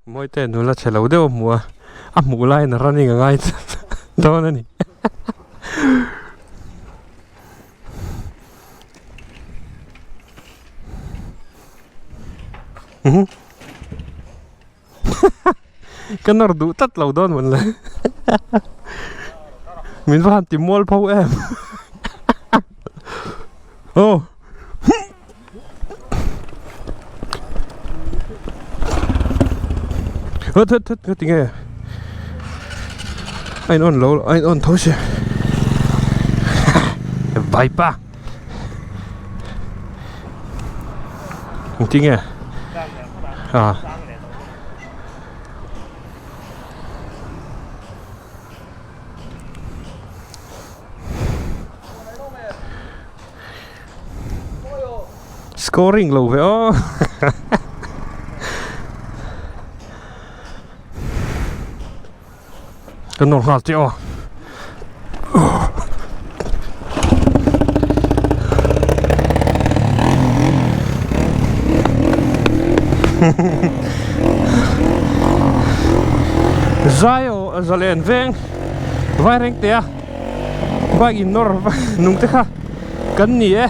Mawite nula chhe lo deuh a hmu a, a hmuh laiin a running a ngai dawn a ni. Ka nawr duh tlat lo dawn mawn le. Min va han ti mual pho em. Aw. Hut hut hut hut tinge a in on lo a in on tho si vaipa engtinge ah. Scoring lo ve aw. Ka nawr nghal teh aw. Zai aw zalen veng vai reng teh a bike in nawr nung te kha kan ni e.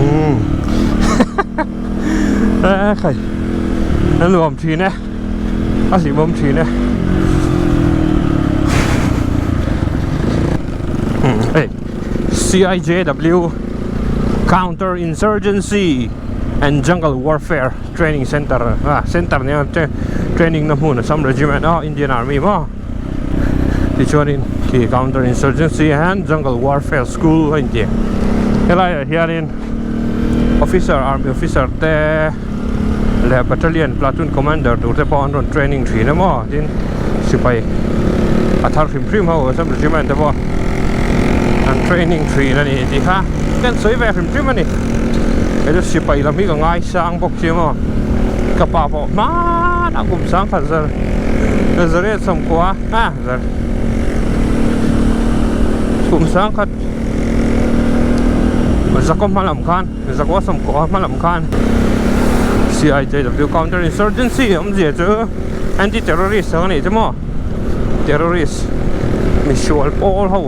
Umm khai a nuam thin e a hlimawm thin e hei CIJW Counter Insurgency and Jungle Warfare Training Center ah center nia training na hmun Assam Regiment a Indian Army maw tichuanin khi Counter Insurgency and Jungle Warfare School a inti helaiah hianin officer army officer te leh battalion platoon commander tur te pawh an rawn training thin a maw tin sipai a thar hrim hrim ho Assam Regiment te pawh an training thin a ni tih kha kan sawi ve hrim hrim a ni hei chu sipai lam hi ka ngaisang bawk si maw ka pa pawh hmanah kum sang khat zar zariat sawmkua ah zar kum sang khat Zakaw hma lam khan Zakaw sawmkua hma lam khan CIJW counter insurgency awmzia chu anti terrorist ang a nih chu maw terrorist misual pawl ho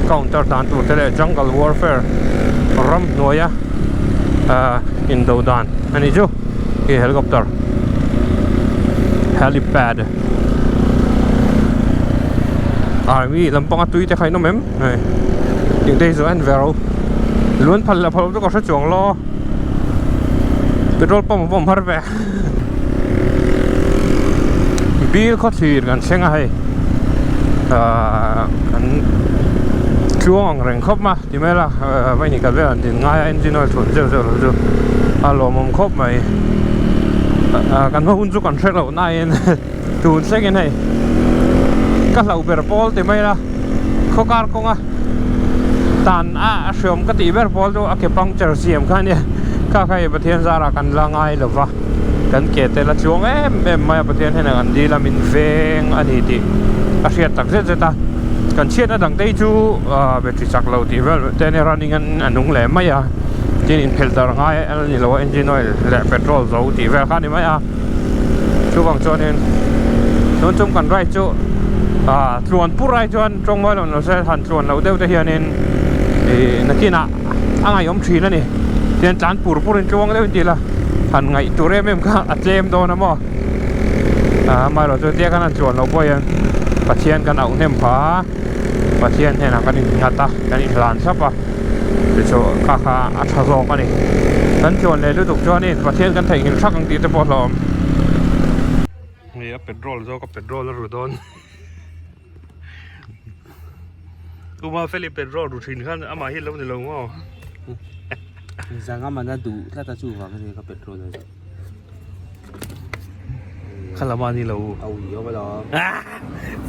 counter dan tur te leh jungle warfare ramhnuaia ahh indo dan a nih chu khi helicopter helipad army lampanga tui te kha in awm em hei engte hi chu a en ve ro luan phal leh phal loh chu ka hre chuang lo petrol pump a pawh awm har ve. Bill khaw thlir kan thleng a hei ahh kan tluang ang reng khawp a ti mai la vawiin kal vel an din ngai a engine oil thun zeuh zeuh lo chu a lawmawm khawp mai ahh kan hma hun chu kan hre loh nain tun thlengin hei ka hlauh ber pawl ti mai la khaw kar kawnga tan a hriawm ka tih ber pawl chu a ke puncture siam kha ania kha kha hei Pathian zarah kan la ngai lo va kan ke te la chuang em em mai a Pathian hian kan dil a min veng a ni tih a hriat tak zet zet a kan chhiatna dang te hi chu ah battery chak lo tih vel te ania running a nung leh mai a tin inphelh dar ngai a ni lo a engine oil leh petrol zo tih vel kha a ni mai a. Chuvang chuanin tun chung kan ride chu ah tluan pur ai chuan tawng mawi lo se han tluan loh deuh te hianin ih nakinah a ngaihawm thin a ni tian tlan pur pur in tluang deuh in ti ila han ngaih tur em em kha a tlem dawn a maw ah amaherawhchu chu tia kan han tluan loh pawh hian Pathian kan auh hnem pha a Pathian hnenah kan innghat a kan inhlan thlap a. Tichu kha kha a tha zawk a ni. Kan tluan leh lutuk chuanin Pathian kan theihnghilh thak ang tih te pawh a hlawm. Hei a petrol zawk a petrol a ru dawn. Kuma Feli petrol ru thin khan amah hi lo ni lo maw? Zanga mana duh tlat a chuvang a ni ka petrol a zawh. Kha lama ni lo. A ui awm alawm.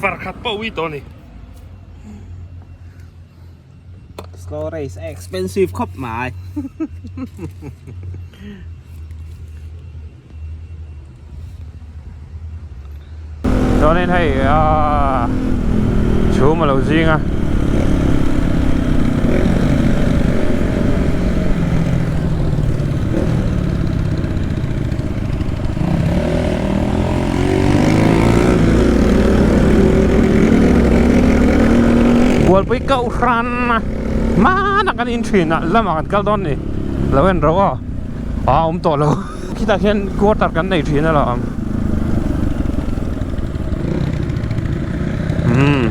Far khat pawh ui tawh a ni. Slow race a expensive khawp mai. Chuanin hei aaa chhum a lo zing a. Kohhran hmanah kan in thin a lamah kan kal dawn a ni lo en ro aw a awm tawh lo khitah khian quarter kan nei thin alawm umm.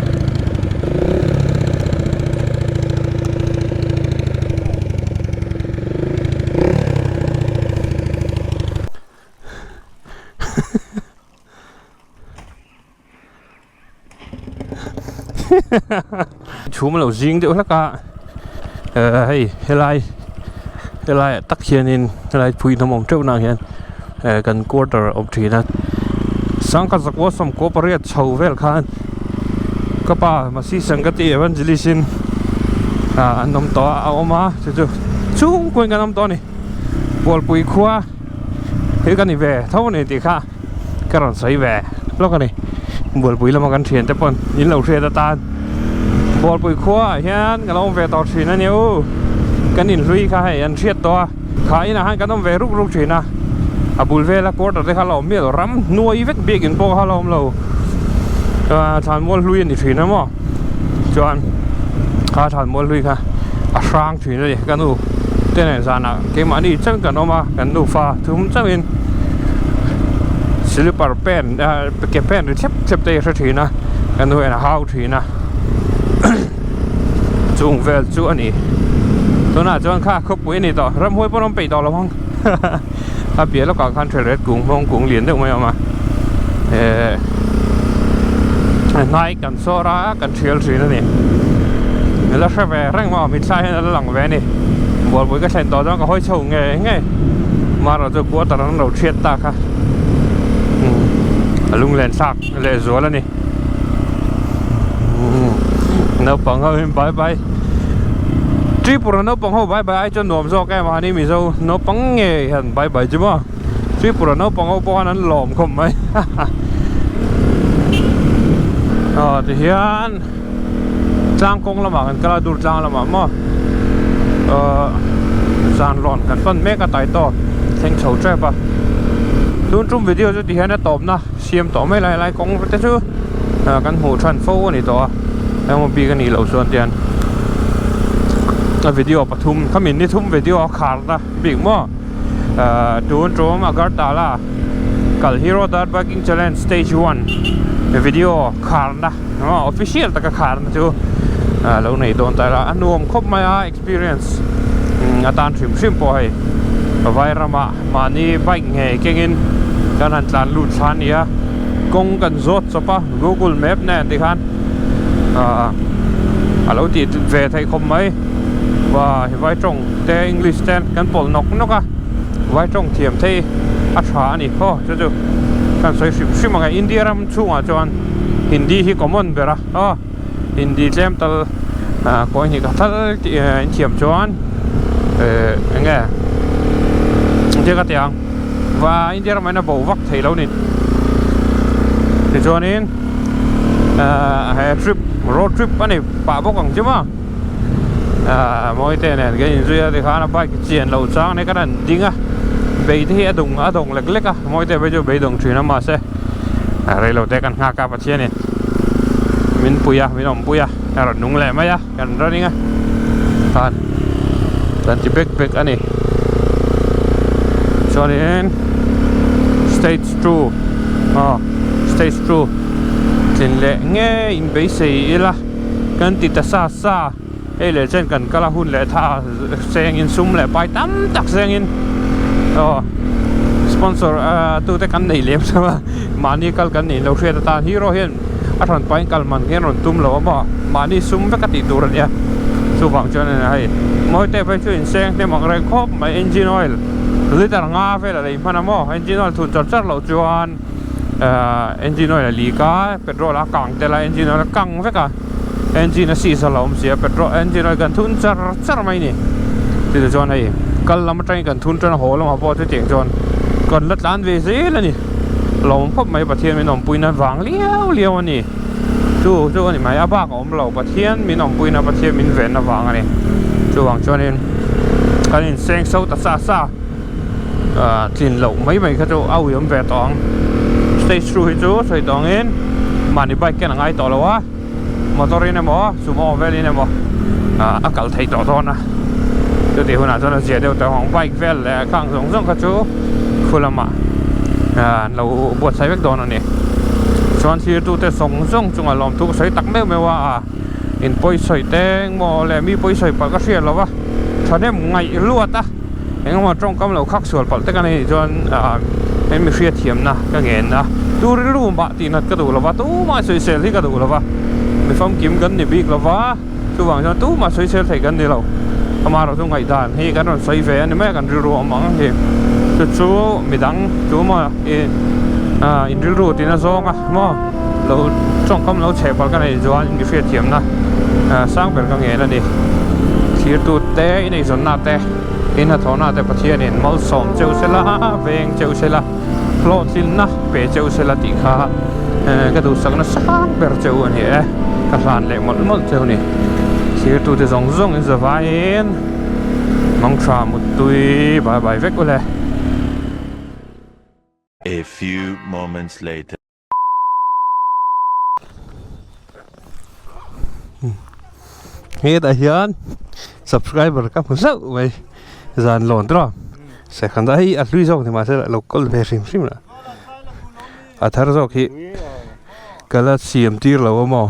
Chhum a lo zing deuh hlek a eh hei helai helai ah tak hianin helai phui hnam awm teuh nah hian eh kan quarter a awm thin a sangkhat zakua sawmkua pariat chho vel khan ka pa Masi Sangati Evangelist in ah an awm tawh a a awm a chu chu chhungkua in kan awm tawh a ni Bualpui khua hi ka ni ve tho a ni tih kha. Ka rawn sawi ve lawk a ni. Bualpui lama kan thiante pawn in lo hriat atan Bualpui khuaah hian kan awm ve tawh thin a nia. Kan inhlui kha hei an hriat tawh a, kha inah khan kan awm ve ruk ruk thin a. A bul vela quarter te kha la awm miah lo, ram hnuai vek biak in pawh kha la awm lo. Thlanmual hlui a ni thin a maw? Chuan kha thlanmual hlui kha a hrang thin a ni. Ka nu te nen zanah keimahni chauhin kan awm a, kan nufa thum chauhin. Slipper pen ke pen ri thlep thlep te hi a hre thin a ka nu hian a hau thin a chung vel chu a ni tunah chuan kha khawpui a ni tawh ramhuai pawn a awm peih tawh lo ang a piah lawkah khan thel ret kung hmawng kung lian deuh mai a awm a eh hnai kan sawr a kan thial thin a ni la hre ve reng maw mitthla hian a la lang ve a ni bualpui ka thlen tawh chuan ka hawi chho ngei ngei marawh chu quarter an lo thiat ta kha a lunglen thlak leh zual a ni naupang ho in bye bye Tripura naupang ho bye bye ai chuan nuam zawk em a ni Mizo naupang ngei hian bye bye chu maw Tripura naupang ho pawh khan an lawm khawp mai aw tihian tlang kawng lamah kan kal a dur tlang lamah maw ahh zan rawn kan pan mek a tai tawk thleng chho tep a tun tum video chu tihian a tawpna siam tawh mai lai lai kawng te chu ah kan hmuh than fo a ni tawh a engemaw bik a nih loh chuan tian a video pathum khami ni thum video a khar na bik maw. Ahh tun tum Agartala kal Hero Dirt Biking Challenge Stage 1 video kharna official taka kharna chu lo nei dawn ta ila a nuam khawp mai a experience atan hrim hrim pawh hei vai ramah mahni bike ngei kengin kan han tlan lut thla a ni a kawng kan zawt chawp a Google Map nen tikhan ahh a lo tih ve theih khawp mai va vai tawng. Te English te kan pawlh nawk nawk a, vai tawng thiam thei a tha a ni khaw chu chu kan sawi hrim hrim ang e India ram chhungah chuan Hindi hi common ber a aw Hindi tlem tal ah kawi hnih ka thal tih in thiam chuan eh eng nge engtia ka tih ang va India ramah hian a bo vak thei lo ni tichuanin ah he trip road trip a ni pah bawk ang chu maw. Ahh Mawite nen kan inzui a tikhan a bike chian loh chang nen kan han ding a bei te hi a dung a dawng lek lek a Mawite phei chu bei dawng thin a mahse rei lo te kan nghak a Pathianin min pui a min awmpui a a rawn nung leh mai a kan running a khan kan ti bek bek a ni chuanin stage two aw stage two tlin leh ngei inbeisei ila. Kan ti ta sa sa, hei leh chen kan kal a hun leh tha sengin sum leh pai tam tak sengin aw sponsor tu te kan nei lem lo a, mahni kal kan nih loh hriat atan hero hian a hran pahin kal man hian rawn tum lo a maw mahni sum vek a tih tur a nia chuvang chuan hei mawi te phei chu inseng hnem ang reng khawp mai engine oil liter nga vel a lei hman a maw engine oil thun char char loh chuan. Ahh engine oil a leak a petrol a kang tel a engine oil a kang vek a engine a seize a lo awm si a petrol engine oil kan thun char char mai a ni chutah chuan hei kal lam atangin kan thun tan a haw lamah pawh chutiang chuan kan la tlan ve zel a ni lawm khawp mai Pathian min awmpuina vang liau liau a ni chu chu a ni mai a bak a awm lo Pathian min awmpuina Pathian min venna vang a ni chuvang chuanin kan inseng so ta sa sa. Ah tlin loh mai mai kha chu a uiawm ve tawh ang stage two hi chu sawi tawh angin mahni bike ken a ngai tawh lo a motor in emaw sumo velin emaw a kal theih tawh dawn a chutih hunah chuan a zia deuh tawh ang bike vel leh khang zawng zawng kha chu khu lamah an lo buatsaih vek dawn a ni chuan thirtute zawng zawng chungah lawmthu ka sawi tak meuh meuh a in pawisawi te engmaw leh mi pawisawi palh ka hriat lo va thahnem ngaih luat a engemaw tawngkam lo khak sual palh te ka nei chuan he mi hriatthiamna ka ngen a tu rilru mah tih nat ka duh lo va tumah sawisel hi ka duh lo va mi famkim kan ni bik lo va chuvang chuan tumah sawisel theih kan ni lo amaherawhchu ngaihdan hi kan rawn sawi ve a ni mai a kan rilru awm ang hi chu chu midang tumah ih in rilru tina zawng a maw lo tawngkam lo chheh palh ka nei chuan mi hriatthiamna sang ber ka ngen a ni thirtu te ineizawnna te inhnathawhna te Pathianin malsawm cheu sela veng cheu sela hlawhtlinna pe cheu sela tih kha ka duhsakna sang ber cheu a ni e ka hlan leh mawlh mawlh cheu a ni thirtu te zawng zawng in zavaiin mangtha muttui bye bye vek ule. A few moments later. Hetah hian subscriber ka hmu zauh mai zan lawn tawh a second a hei a hlui zawk ni mahse lo kawl ve hrim hrim lah a thar zawk hi ka la siam tir lo a maw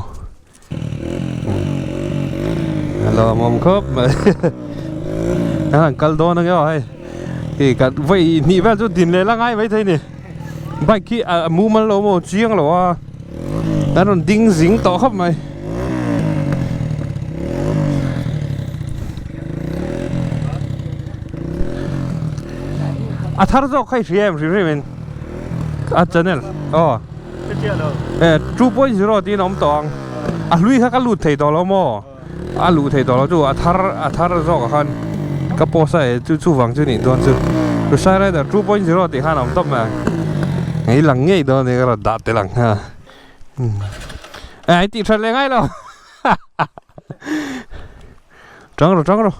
a lawmawm khawp mai a han kal dawn ang emaw hei ih kan vawi hnih vel chu din leh la ngai maithei a ni bike hi a mumal lo maw chiang lo a an rawn ding zing tawh khawp mai. A thar zawk kha i hria em hrim hrim in a channel aw. E 2.0 tiin a awm tawh ang a hlui kha ka lut thei tawh lo maw a luh thei tawh lo chu a thar a thar zawk ah khan ka post a e chu chuvang chu nih dawn chu Lusai Rider 2.0 tih khan a awm tawp mai ang hei lang ngei dawn a ni ka rawn dah tel ang ha e a intih that leh ngai lo tang rawh tang rawh.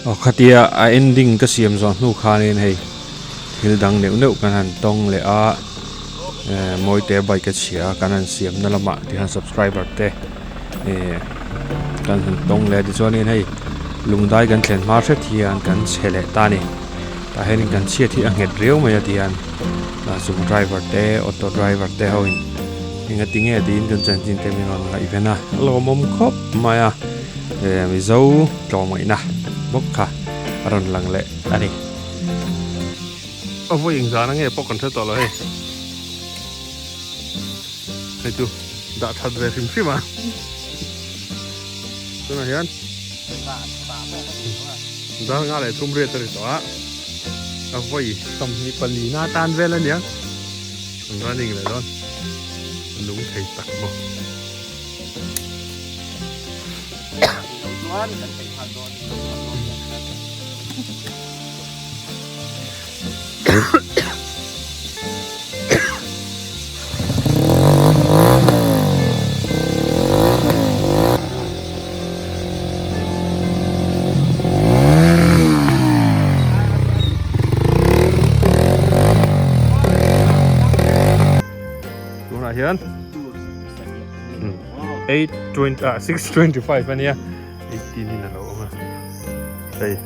Aw khatia a ending ka siam zawh hnu khanin hei thil dang neuh neuh kan han tawng leh a eh mawite bike a chhia a kan han siam na lamah tihian subscriber te eh kan han tawng leh a tichuanin hei lungdai kan thlen hma hret hian kan chhe leh ta a ni tah hianin kan chhiat hi a nghet riau mai a tihian chung driver te auto driver te ho in. Engati nge tiin kan chanchin te min rawn ngaihven a, a lawmawm khawp mai a, eh Mizo tlawmngaihna bawk kha a rawn lang leh a ni. A vawi engzan ange pawh kan hre tawh lo hei, hei chu dah that ve hrim hrim a, tunah hian dar nga leh thum riat a ri tawh a, a vawi 24 na tan vel a nia. Running leh dawn lung thei tak maw. Tunah hian 8:20 ah 6:25 ania 18 in alo awm a hei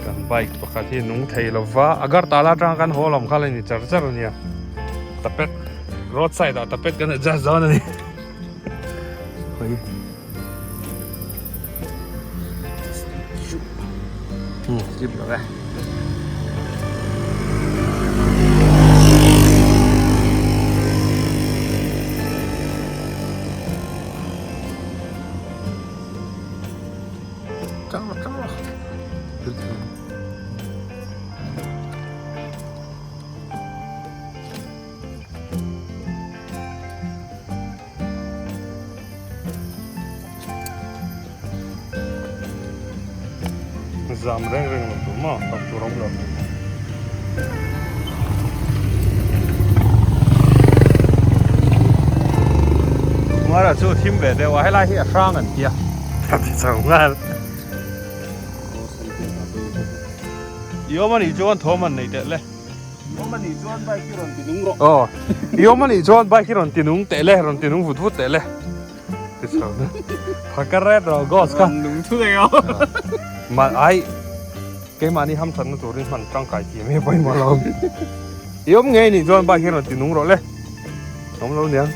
kan bike pakhat hi nung thei lova Agartala atanga kan haw lam kha la ni char char ania tapet roadside ah tapet kan adjust dawn ani hei Zip lo e. Chang lo chang lo. Zam reng reng lo tur maw tak tur awm lo. Mara chu thim ve deuh a helai hi a hrang an tia ka ti chho nghal. I awm anih chuan thawm an nei teh le. Awm anih chuan bike hi rawn ti nung rawh. Aw, i awm anih chuan bike hi rawn ti nung teh le, rawn ti nung vut vut teh le. Ti chho na. Phakar ret rawh ghost kha. Rawn nung thu reng a. Ma ai keimahni hamthatna turin hman tangkai tih mai pawimawh lo. I awm ngei anih chuan bike hi rawn ti nung rawh le. Awm lo niang.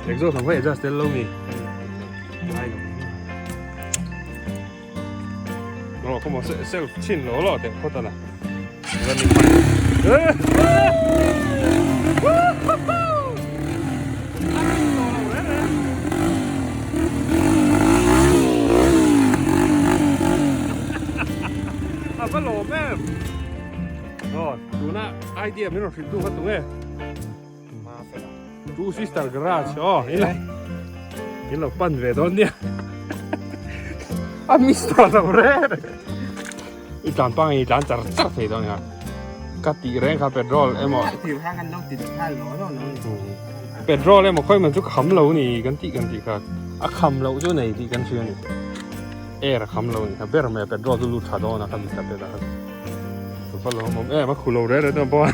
Exhaust ang kha adjust tel lo mi. Ngai lo. Ro khaw maw self chin lo lo teh phawt a la. Running man. A va lawm em. Aw, tuna idea min rawn hrilh tu kha tu nge? Two sister garage aw ila in lo pan ve dawn nia a mister lo re i tlan pang i tlan char char thei dawn nia ka tih reng kha petrol emaw tir kha kan lo ti nghal lo lo lo petrol emaw khawi man chu kham lo ni kan tih kan tih kha a kham loh chu nei tih kan hria ni air a kham lo ni kha ber mai petrol chu lut tha dawn a kha mi ta pet a kha va lo awm em a khu lo re re dawn pawh a.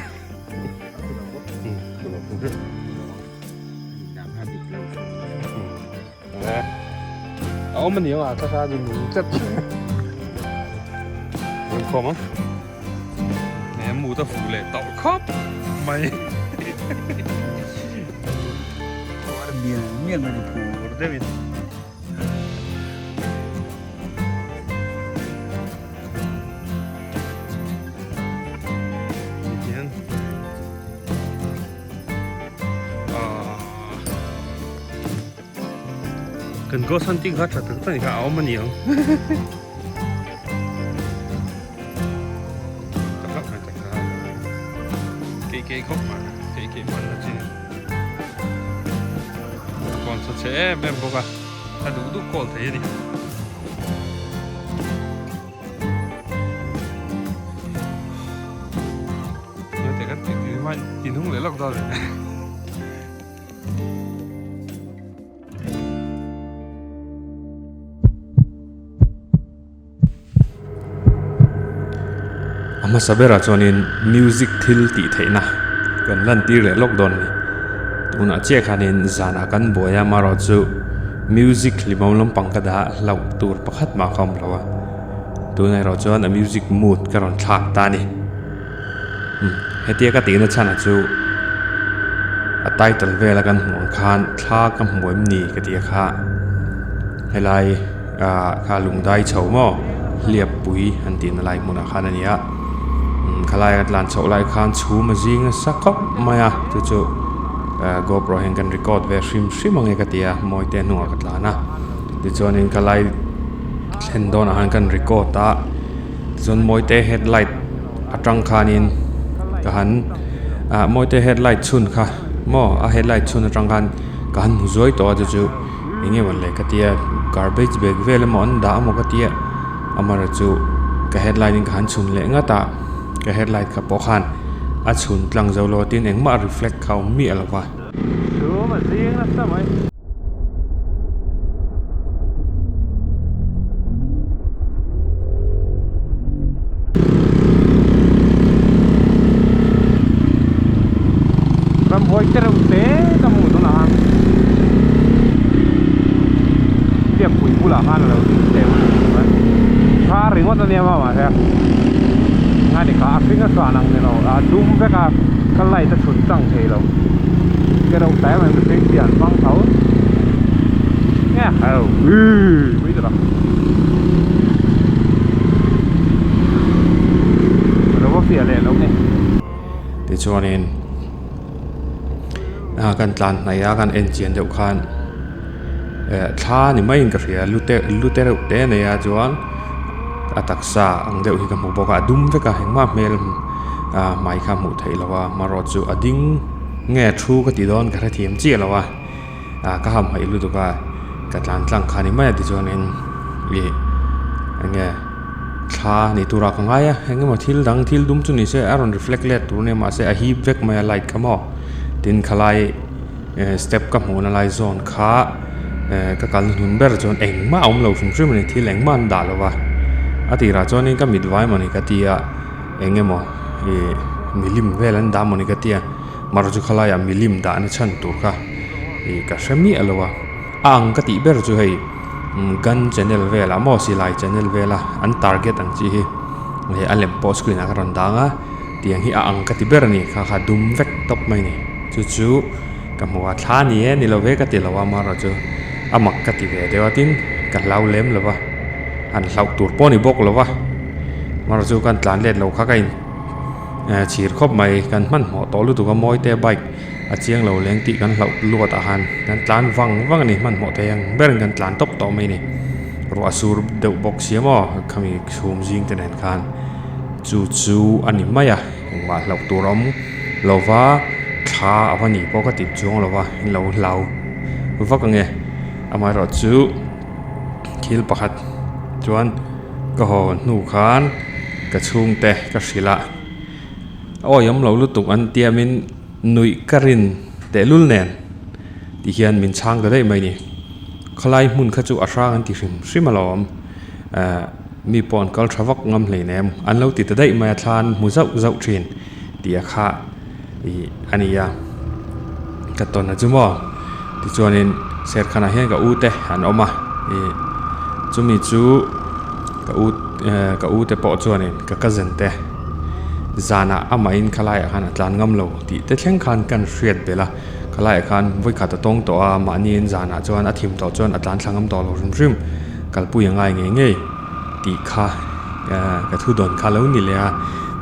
A awm a ni ang a thla kha dun nung tlat rawn khawm ang he mut a fuh leh tawh khawp mai mial mial mai ni phur deuhin. Tihian ahh kan ghost hunting kha tha tak tak kha a awm a ni ang tak tak mai tak kha kei kei khawp mai kei kei hman na chi a kawn chhe chhe em em bawk a a duh duh kawl thei a ni. Ti nung leh lawk dawn le. A hmasa berah chuanin music thil tih theihna kan lantir leh lawk dawn a ni. Tunah chiah khanin zanah kan buai a amaherawh chu music hlimawm lampang ka dah hlauh tur pakhat mah ka awm lo a. Tunah erawh chuan a music mood ka rawn thlak ta a ni. Umm hetia ka tihna chhanah chu a title vela kan hmuh ang khan thla ka hmu em ni ka tih a kha helai ah kha lungdai chho maw hliap pui an tihna lai hmunah khan a ni a umm khalai a tlan chhoh lai khan chhum a zing nasa khawp mai a chu chu ah gopro hian kan record ve hrim hrim ang e ka ti a mawi te hnungah ka tlan a tichuanin khalai thlen dawnah khan kan record a tichuan mawi te headlight atang khanin ka han ah mawi te headlight chhun kha maw a headlight chhun atang khan ka han hmu zuai tawh a chu chu eng nge maw le ka tia garbage bag vel emaw an dah emaw ka tia amaherawhchu chu ka headlight in ka han chhun leh nghat a ka headlight kha pawh khan a chhun tlang zo lo tin engmah reflect kha a awm miah lo va. Chhum a zing nasa mai. Ramhuai te reuh te ka hmuh tunah khan Hliappui bulah khan a lo ding teuh a ni chuan tha ringawt a nia mah mahse ngai ni kha a hring a hran ang ni lo a dum vek a ka light a chhun tlang thei lo te reuh te mai mihring pian hmang tho nge hau ii pui ta lo ka lo va fiah leh lo ni. Tichuanin a kan tlan hnaih a kan en chian deuh khan eh thla ni maiin ka hria lu te lu te reuh te a nei a chuan a taksa ang deuh hi ka hmu bawk a a dum vek a engmah hmel ah hmai kha hmuh theih loh a hmaraw chu a ding nge a thu ka ti dawn ka hrethiam chiah lo a ah ka hamhaih lutuk a ka tlan tlang kha ni mai a tichuanin ih eng nge thla ni turah ka ngai a eng emaw thil dang thil dum chu ni se a rawn reflect let tur ania mahse a hip vek mai a light kha maw tin khalai eh step ka hmuhna lai zawn kha eh ka kalna hnun ber chuan engmah a awm lo hrim hrim a ni thil engmah an dah lo va a tirah chuanin ka mit vai mawni ka ti a eng emaw. Ih milim vel an dah mawni ka tia mar chu khalaiah milim dahna chhan tur kha ih ka hre miah lo a a ang ka tih ber chu hei gun channel velah maw silai channel vela an target ang chi hi hei a lem pawh screen ah ka rawn dang a tiang hi a ang ka ti ber a ni kha kha dum vek tawp mai a ni chu chu ka hmu a thla ni e ni lo ve ka ti lo a amaherawhchu a mak ka ti ve deuh a tin ka hlau lem lo va han hlauh tur pawh a ni bawk lo va amaherawhchu chu kan tlan let lo kha ka in chhir khawp mai kan hmanhmawh tawh lutuk a mawi te bike a chiang lo leng tih kan hlauh luat ah khan kan tlan vang vang a ni hmanhmawh thei ang berin kan tlan tawp tawh mai a ni ruah sur deuh bawk sia maw khami chhum zing te nen khan chu chu a ni mai a engmah hlauh tur a awm lo va thla a va nih pawh ka tih chuang lo va in lo hlau vak ang e amaherawhchu thil pakhat chuan ka haw hnu khan ka chhungte ka hrilh a awi awm lo lutuk an tiamin nuih ka rin tehlul nen ti hian min chhang ta daih mai a ni khalai hmun kha chu a hrang an ti hrim hrim alawm ehh mi pawh an kal tha vak ngam hleinem an lo ti ta daih mai a thla an hmu zauh zauh thin tih a kha ih a ni a ka tawn a chu maw tichuanin serkhanah hian ka u te an awm a ih chumi chu ka u eh ka u te pawh chuanin ka cousin te zanah amahin khalaiah khan a tlan ngam lo tih te thleng khan kan hriat belh a khalaiah khan vawikhat a tawng tawh a mahniin zanah chuan a thim tawh chuan a tlan thla ngam tawh lo hrim hrim kalpui a ngai ngei ngei tih kha ka thu dawn kha lo ni leh a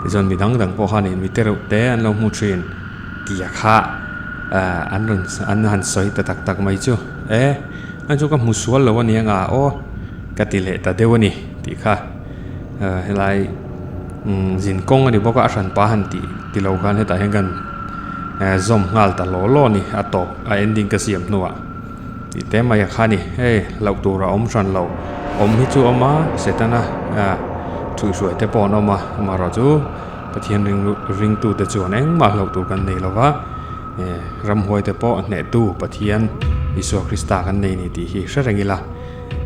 tichuan mi dang dang pawh khanin mi te reuh te an lo hmu thin tih a kha an rawn an han sawi ta tak tak mai chu e a chu ka hmu sual lo a ni anga aw ka ti leh ta deuh a ni tih kha helai zin kawng a ni bawk a a hran pa han tih ti lo khan hetah hian kan zawm nghal ta law law a ni a tawp a ending ka siam hnuah. Tih te mai a kha a ni hei hlauh tur a awm hran lo awm hi chu a awm a setana ah thuihhruai te pawh an awm a amaherawh chu Pathian ring ringtu te chuan engmah hlauh tur kan nei lo va eh ramhuai te pawh hnehtu Pathian Isua Krista kan nei a ni tih hi hre reng ila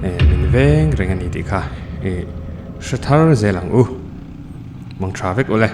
eh min veng reng a ni tih kha ih hre thar zel ang u mang tha vek ule.